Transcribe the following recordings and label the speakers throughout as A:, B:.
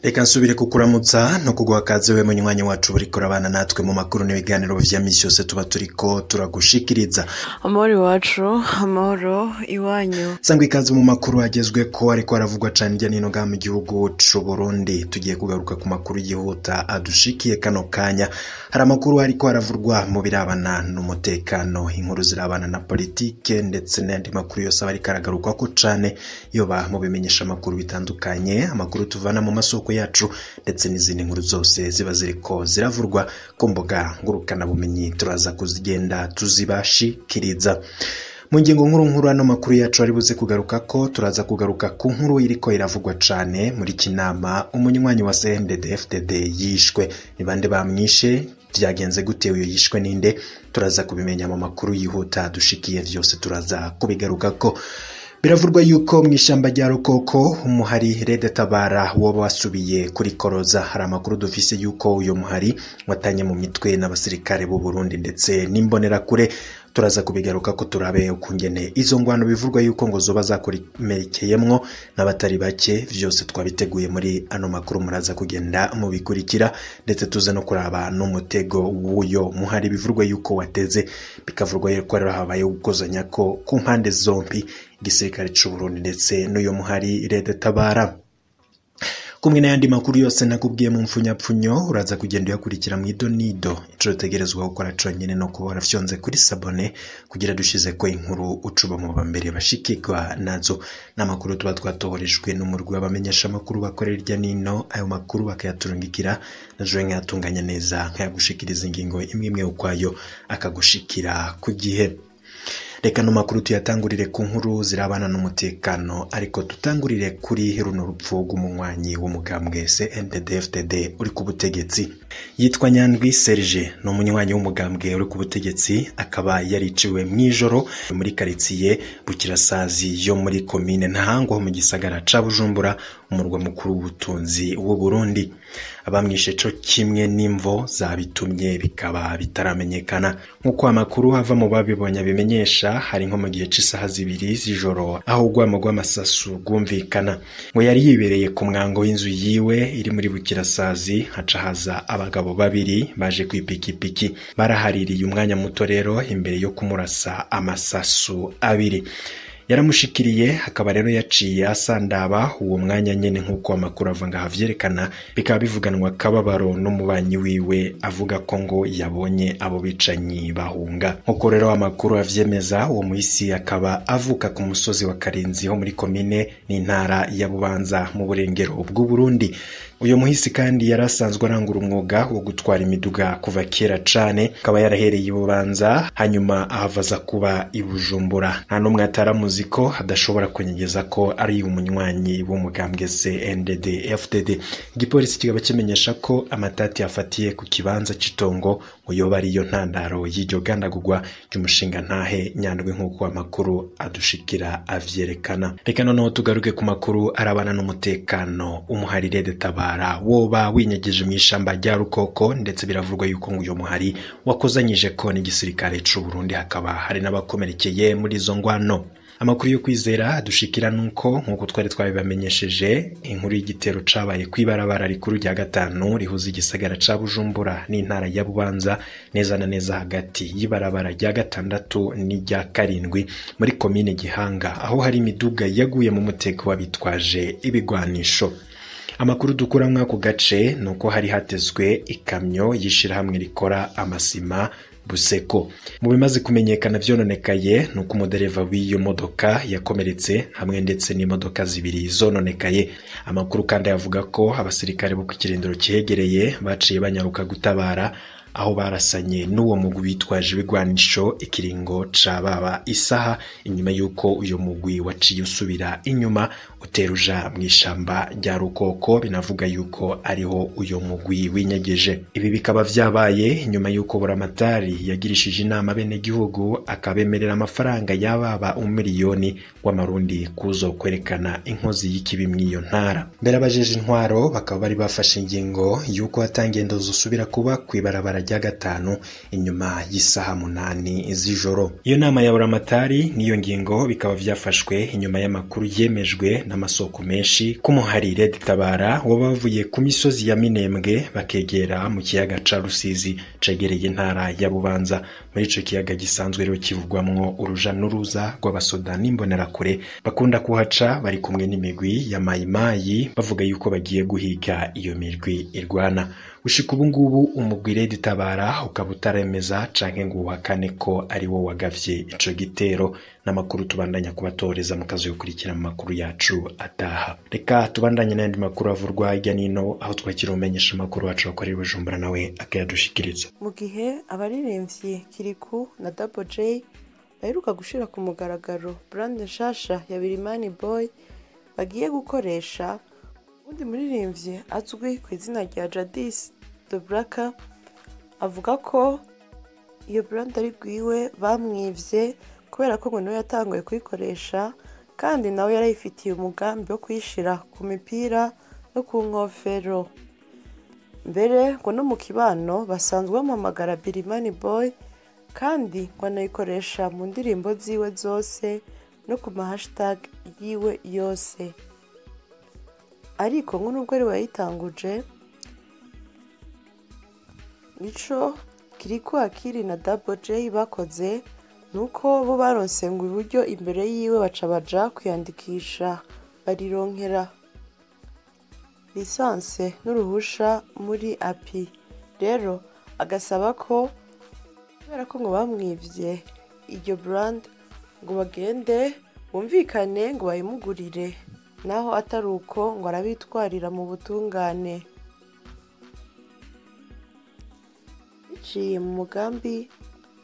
A: Reka nsubire kukuramutsa no kuguha kaze we munywanyi wacu buriko urabana natwe mu makuru n'ibiganiro vya misi yose tuba turiko turagushikiriza.
B: Amahoro iwacu, amahoro iwanyu.
A: Sangwa ikaze mu makuru agezweko ariko aravugwa cane hirya no hino ngaha mu gihugu c'u Burundi. Tugiye kugaruka ku makuru yihuta adushikiye kano kanya. Hari amakuru ariko aravurwa mu birabana n'umutekano, inkuru zirabana na politike ndetse n'ayandi makuru yose aba ariko aragarukwako cane, yoba mu bimenyesha amakuru bitandukanye, amakuru tuvana mu masoko yacu ndetse n'izindi nkuru zose ziba ziriko ziravurwa ku mbuga ngurukanabumenyi, turaza kuzigenda tuzibashikiriza. Mu ngingo nkuru nkuru ano makuru yacu ari buze kugaruka ko turaza kugaruka ku nkuru iriko iravugwa cane muri Kinama, umunywanyi wa CNDD-FDD yishwe. Ni bande bamwishe? Vyagenze gute? Uyo yishwe ninde? Turaza kubimenya mu makuru yihuta dushikiye, vyose turaza kubigarukako. Biravurwa yuko mw'ishamba rya Rukoko umuhari Red Tabara woba wasubiye kuri koroza. Hari amakuru dufise yuko uyo muhari watanye mu mitwe n'abasirikare b'u Burundi ndetse n'imbonerakure. Turaza kubigaruka ko turabe ukungene izo ngwano bivurwa yuko ngo zoba zakomerekeyemwo n'abatari bake. Vyose twabiteguye muri ano makuru, muraza kugenda mubikurikira, ndetse tuze no kuraba n'umutego w'uyo muhari bivurwa yuko wateze. Bikavurwa yuko rero habaye gukozanya ko ku mpande zombi, igisirikare c'u Burundi ndetse n'uyo muhari Red Tabara. Kumwe n'ayandi makuru yose nakubwiye mu mfunyapfunyo, uraza kugenda uyakurikira mu idonido. Ico utegerezwa gukora conyene no kuba warafyonze kuri sabone kugira dushize ko inkuru ucuba mu bambere bashikirwa nazo. N'amakuru tuba twatohorejwe n'umurwi w'abamenyesha amakuru bakorera irya nino, ayo makuru bakayaturungikira naje nkayatunganya neza nkayagushikiriza ingingo imwe imwe ukwayo akagushikira ku gihe. Reka no makuru tuyatangurire ku nkuru zirabana n'umutekano, ariko tutangurire kuri runo rupfu rw'umunywanyi w'umugambwe CNDD-FDD uri ku butegetsi. Yitwa Nyandwi Serge, ni umunywanyi w'umugambwe uri ku butegetsi, akaba yariciwe mw'ijoro muri karitsiye Bukirasazi yo muri komine Ntahangwa mu gisagara ca Bujumbura, umurwa mukuru w'ubutunzi w'u Burundi. Abamwishe co kimwe n'imvo zabitumye bikaba bitaramenyekana. Nk'uko amakuru ava mu babibonye abimenyesha, hari nko mu gihe c'isaha 2 z'ijoro aho urwamo rw'amasasu rwumvikana. Ngo yari yibereye ku mwango w'inzu yiwe iri muri Bukirasazi, haca haza abagabo babiri baje kw'ipikipiki. Barahaririye umwanya muto rero imbere yo kumurasa amasasu 2. Yaramushikiriye, akaba rero yaciye asandaba uwo mwanya nyene, nk'uko amakuru ava ngaha avyerekana. Bikaba bivuganwa akababaro n'umubanyi wiwe avuga ko ngo yabonye abo bicanyi bahunga. Nk'uko rero amakuru avyemeza, uwo muhisi akaba avuka ku musozi wa Karinzi ho muri komine n'intara ya Bubanza mu burengero bw'u Burundi. Uyo muhisi kandi yarasanzwe arangura umwuga wo gutwara imiduga kuva kera cane, akaba yarahereye i Bubanza hanyuma ahavaza kuba i Bujumbura. Nta n'umwe ataramuzi ko adashobora kunyegeza ko ari umunywanyi w'umugambwe CNDD-FDD. Igipolisi kikaba kimenyesha ko amatati afatiye ku kibanza c'itongo ngo yoba ariyo ntandaro y'iryo gandagurwa ry'umushinga ntahe Nyandwi, nk'uko amakuru adushikira avyerekana. Reka noneho tugaruke ku makuru arabana n'umutekano. Umuhari Red Tabara woba winyegeje mw'ishamba rya Rukoko, ndetse biravurwa yuko ngo uyo muhari wakozanyije ko n'igisirikare c'u Burundi, hakaba hari n'abakomerekeye muri izo ngwano. Amakuru yo kwizera dushikira nuko nkuko twari twabibamenyesheje, inkuru y'igitero cabaye kwibarabara rikuru rya 5 rihuza igisagara ca Bujumbura n'intara ya Bubanza, neza na neza hagati y'ibarabara rya 6 n'irya 7 muri komine Gihanga, aho hari imiduga yaguye mu mutego wabitwaje ibigwanisho. Amakuru dukura mwako gace nuko hari hatezwe ikamyo yishirahamwe rikora amasima Buseko. Mu bimaze kumenyekana vyononekaye nuko umudereva w'iyo modoka yakomeretse, hamwe ndetse n'imodoka 2 zononekaye. Amakuru kandi avuga ko abasirikare bo ku kirindiro kihegereye baciye banyaruka gutabara, aho barasanye n'uwo mugwi witwaje ibigwanisho ikiringo cababa isaha, inyuma yuko uyo mugwi waciye usubira inyuma uteruja mw'ishamba rya Rukoko. Binavuga yuko ariho uyo mugwi winyegeje. Ibi bikaba vyabaye inyuma yuko Buramatari yagirishije inama bene gihugu akabemerera amafaranga yababa 1,000,000 w'amarundi kuzo kwerekana inkozi y'ikibi mw'iyo ntara. Mbere abajeje intwaro bakaba bari bafashe ingingo yuko hatangendo zosubira kuba kwibarabara rya gatanu inyuma y'isaha 8 z'ijoro. Iyo nama ya buramatari n'iyo ngingo bikaba vyafashwe inyuma y'amakuru yemejwe n'amasoko menshi k'umuhari Red Tabara wabavuye ku misozi ya Minembwe bakegera mu kiyaga ca Rusizi cegereye intara ya Bubanza. Muri ico kiyaga gisanzwe rero kivugwamwo uruja n'uruza rw'abasoda n'imbonerakure bakunda kuhaca bari kumwe n'imigwi ya mayimayi bavuga yuko bagiye guhiga iyo mirwi irwana. Gushika ubu ngubu umugwi Red Tabara ukaba utaremeza canke ngo uhakane ko ari wo wagavye ico gitero. N'amakuru tubandanya kubatoreza mukazo yokurikira mu makuru yacu ataha. Reka tubandanye n'andi makuru avurwa hirya nino aho twakira umenyesha amakuru wacu akorera Bujumbura nawe akayadushikiriza.
B: Mu gihe abaririmbyi Kiriku na Double J baheruka gushira ku mugaragaro brand nshasha ya Birimani Boy bagiye gukoresha, undi muririmbyi azwi ku izina rya Jadis The Blacker avuga ko iyo brand ari rwiwe bamwivye kubera ko ngo niwe yatanguye kuyikoresha kandi nawe yarayifitiye umugambi wo kuyishira ku mipira no ku nkofero. Mbere ngo no mu kibano basanzwe bamuhamagara Birimani Boy kandi ngo anayikoresha mu ndirimbo ziwe zose no ku ma hashtag yiwe yose. Ariko ngo nubwo ari we yayitanguje, nico Kiriku Akili na Double J bakoze nuko bo baronse ngo iburyo imbere yiwe baca baja kwiyandikisha barironkera lisanse n'uruhusha muri API. Rero agasaba ko kubera ko ngo bamwivye iryo brand ngo bagende bumvikane ngo bayimugurire, naho atari uko ngo arabitwarira mu butungane. Biciye mu mugambi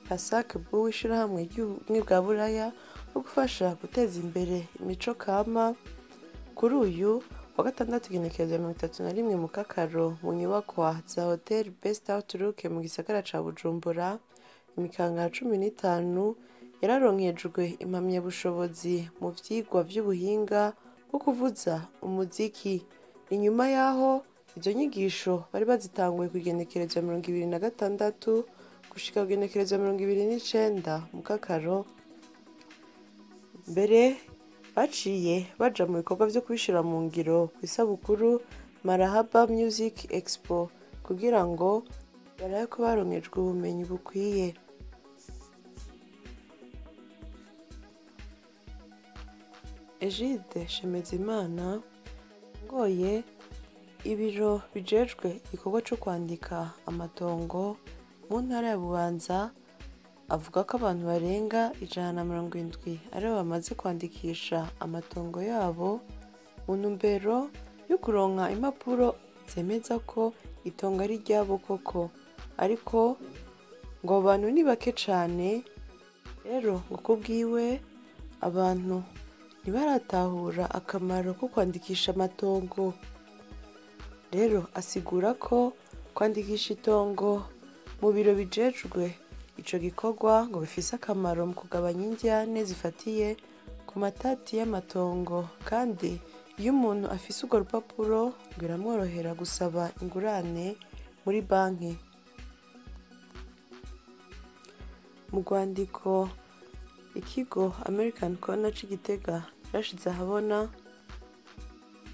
B: PASAC Bu w'ishirahamwe ry'ubumwe bwa Buraya wo gufasha guteza imbere imico kama, kuri uyu wa gatandatu igenekerezo 31 mu Kakaro mu nyubakwa za Hotel Best Outlook mu gisagara ca Bujumbura, imikangara 15 yararonkejwe impamyabushobozi mu vyigwa vy'ubuhinga bwo kuvuza umuziki. Inyuma yaho izo nyigisho bari bazitanguye ku igenekerezo 26 gushika ku igenekerezo 29 mu Kakaro. Mbere baciye baja mu bikorwa vyo kubishira mu ngiro ku isabukuru Marahaba Music Expo kugira ngo barabe ko baronkejwe ubumenyi bukwiye. Egide Shemezimana ngoye ibiro bijejwe igikorwa co kwandika amatongo mu ntara ya Bubanza avuga ko abantu barenga 170 aribo bamaze kwandikisha amatongo yabo mu ntumbero yo kuronka impapuro zemeza ko itongo ari ryabo koko, ariko ngo abantu ni bake cane. Rero ngo kubwiwe abantu ntibaratahura akamaro ko kwandikisha amatongo. Rero asigura ko kwandikisha itongo mu biro bijejwe ico gikorwa ngo bifise akamaro mu kugabanya indyane zifatiye ku matati y'amatongo, kandi iyo umuntu afise urwo rupapuro ngo biramworohera gusaba ingurane muri banki. Mu rwandiko ikigo American Corner c'i Gitega cashize ahabona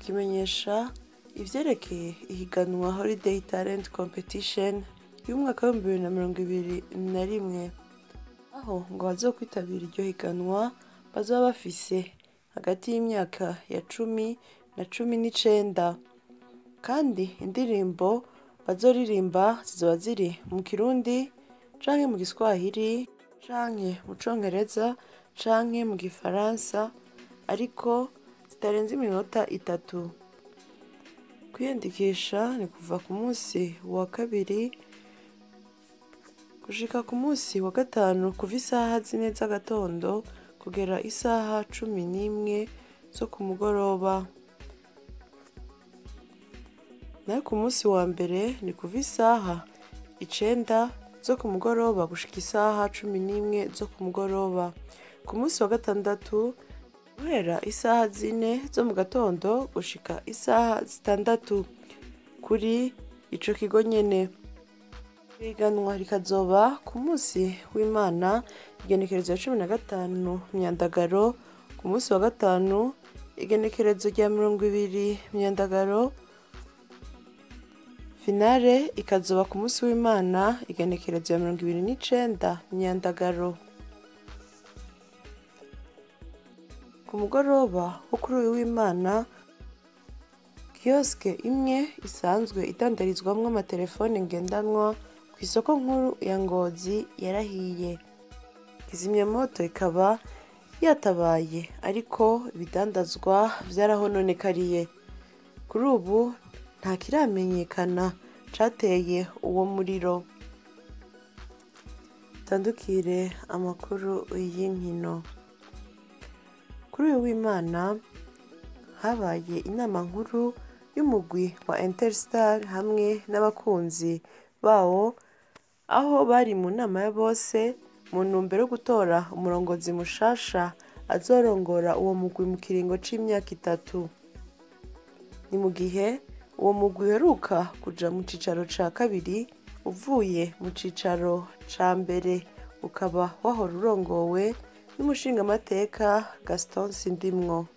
B: kimenyesha ivyerekeye ihiganwa Holiday Talent Competition y'umwaka wa 2021, aho ngo bazokwitabira iryo higanwa bazoba bafise hagati y'imyaka ya 10 na 19, kandi indirimbo bazoririmba zizoba ziri mu Kirundi canke mu Giswahili canke mu Congereza canke mu Gifaransa, ariko zitarenze iminota 3. Kwiyandikisha ni kuva ku munsi wa kabiri gushika ku munsi wa gatanu kuva isaha 4 z'agatondo kugera isaha 11 zo ku mugoroba. Nayo ku munsi wa mbere ni kuva isaha 9 zo ku mugoroba gushika isaha 11 zo ku mugoroba. Ku munsi wa gatandatu guhera isaha 4 zo mu gatondo gushika isaha 6 kuri ico kigo nyene. Ihiganwa rikazoba ku munsi w'Imana igenekerezo rya 15 Myandagaro, ku munsi wa gatanu igenekerezo rya 20 Myandagaro, finale ikazoba ku munsi w'Imana igenekerezo rya 29 Myandagaro. Ku mugoroba wo kuri uyu w'Imana, kiyoske imwe isanzwe idandarizwamwo amatelefone ngendanwa ku isoko nkuru ya Ngozi yarahiye. Kizimyamoto ikaba yatabaye ariko ibidandazwa vyarahononekariye. Kuri ubu nta kiramenyekana cateye uwo muriro. Tandukire amakuru y'inkino. Kuri uyu w'Imana habaye inama nkuru y'umugwi wa Interstar hamwe n'abakunzi bawo, aho bari mu nama ya bose mu ntumbero yo gutora umurongozi mushasha azorongora uwo mugwi mu kiringo c'imyaka 3. Ni mu gihe uwo mugwi uheruka kuja mu cicaro ca kabiri uvuye mu cicaro ca mbere, ukaba wahora urongowe n'umushingamateka Gaston Sindimwo.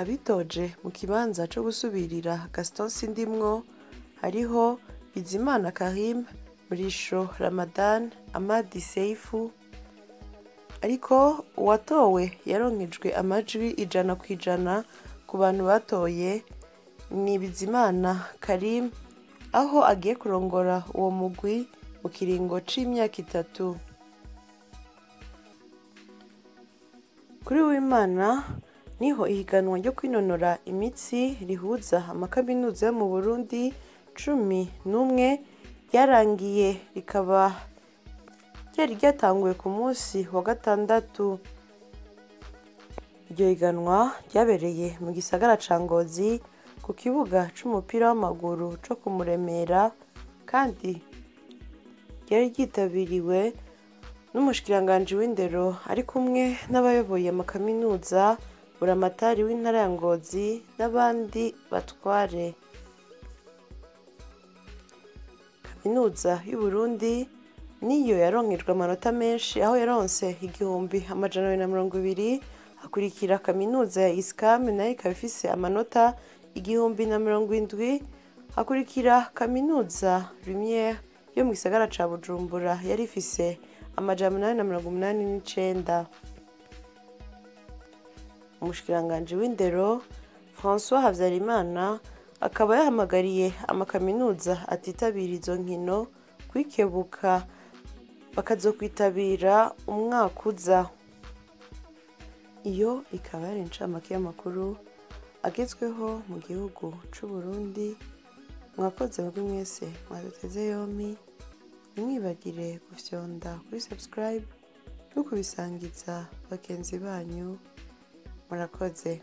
B: Abitoje mu kibanza co gusubirira Gaston Sindimwo hariho Bizimana Karim, Mrisho Ramadan, Amadi Seifu, ariko uwatowe yaronkejwe amajwi 100% ku bantu batoye ni Bizimana Karim, aho agiye kurongora uwo mugwi mu kiringo c'imyaka 3. Kuri Uwimana niho ihiganwa ryo kwinonora imitsi rihuza amakaminuza yo mu Burundi 11 ryarangiye, rikaba ryari ryatanguye ku munsi wa gatandatu. Iryo higanwa ryabereye mu gisagara ca Ngozi ku kibuga c'umupira w'amaguru co ku Muremera, kandi ryari ryitabiriwe n'umushikiranganji w'indero ari kumwe n'abayoboye amakaminuza, buramatari w'intara ya Ngozi n'abandi batware. Kaminuza y'Uburundi niyo yaronkejwe amanota menshi, aho yaronse 1220, hakurikira kaminuza ya ISCAM nayo ikaba ifise amanota 1070, hakurikira kaminuza Lumière yo mu gisagara ca Bujumbura yari ifise 889. Umushikiranganji w'indero François Habyarimana akaba yahamagariye amakaminuza atitabira izo nkino kwikebuka bakazokwitabira umwaka uza. Iyo ikaba yari incamake y'amakuru agezweho mu gihugu c'u Burundi. Mwakoze mwebwe mwese mwaduteze yompi, ntimwibagire gufyonda kuri subscribe no kubisangiza bagenzi banyu. Murakoze.